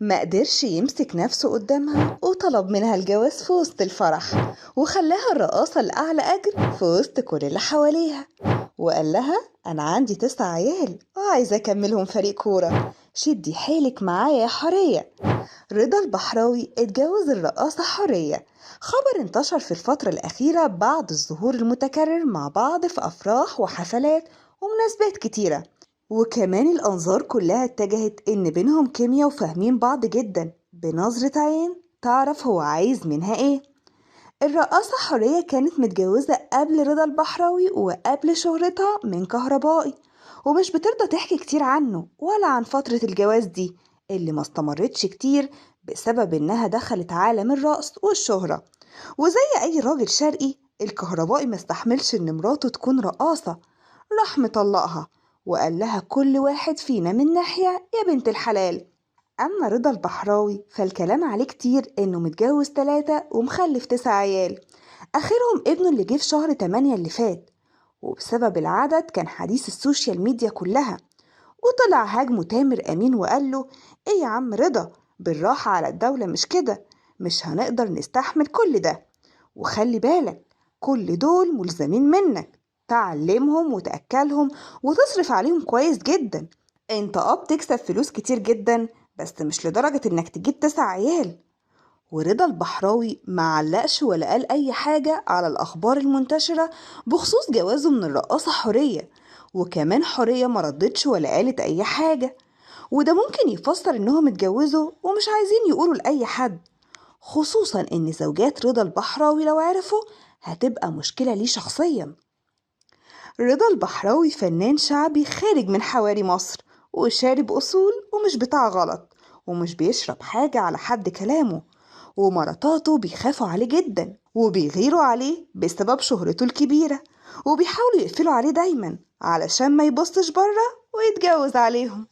ما قدرش يمسك نفسه قدامها وطلب منها الجواز في وسط الفرح، وخلاها الرقاصة الأعلى أجر في وسط كل اللي حواليها، وقال لها أنا عندي 9 عيال وعايزة أكملهم فريق كورة، شدي حيلك معايا يا حورية. رضا البحراوي اتجوز الرقاصة حورية. خبر انتشر في الفترة الأخيرة بعد الظهور المتكرر مع بعض في أفراح وحفلات ومناسبات كتيرة، وكمان الأنظار كلها اتجهت إن بينهم كيمياء وفاهمين بعض جدا، بنظرة عين تعرف هو عايز منها إيه. الرقاصة حورية كانت متجوزة قبل رضا البحراوي وقبل شهرتها من كهربائي، ومش بترضى تحكي كتير عنه ولا عن فترة الجواز دي اللي ما استمرتش كتير بسبب إنها دخلت عالم الرقص والشهرة. وزي أي راجل شرقي الكهربائي ما استحملش إن مراته تكون رقاصة، راح مطلقها وقال لها كل واحد فينا من ناحية يا بنت الحلال. أما رضا البحراوي فالكلام عليه كتير إنه متجوز 3 ومخلف 9 عيال، آخرهم ابنه اللي جه في شهر 8 اللي فات، وبسبب العدد كان حديث السوشيال ميديا كلها. وطلع هاجمه تامر أمين وقال له إيه يا عم رضا، بالراحة على الدولة، مش كده، مش هنقدر نستحمل كل ده، وخلي بالك كل دول ملزمين منك، تعلمهم وتأكلهم وتصرف عليهم كويس جدا، انت بتكسب فلوس كتير جدا بس مش لدرجة انك تجيب 9 عيال. ورضا البحراوي ما علقش ولا قال اي حاجة على الاخبار المنتشرة بخصوص جوازه من الرقاصة حورية، وكمان حورية ما ردتش ولا قالت اي حاجة، وده ممكن يفسر انهم اتجوزوا ومش عايزين يقولوا لأي حد، خصوصا ان زوجات رضا البحراوي لو عرفوا هتبقى مشكلة ليه شخصيا. رضا البحراوي فنان شعبي خارج من حواري مصر وشارب أصول ومش بتاع غلط ومش بيشرب حاجة على حد كلامه، ومراتاته بيخافوا عليه جدا وبيغيروا عليه بسبب شهرته الكبيرة، وبيحاولوا يقفلوا عليه دايما علشان ما يبصش بره ويتجوز عليهم.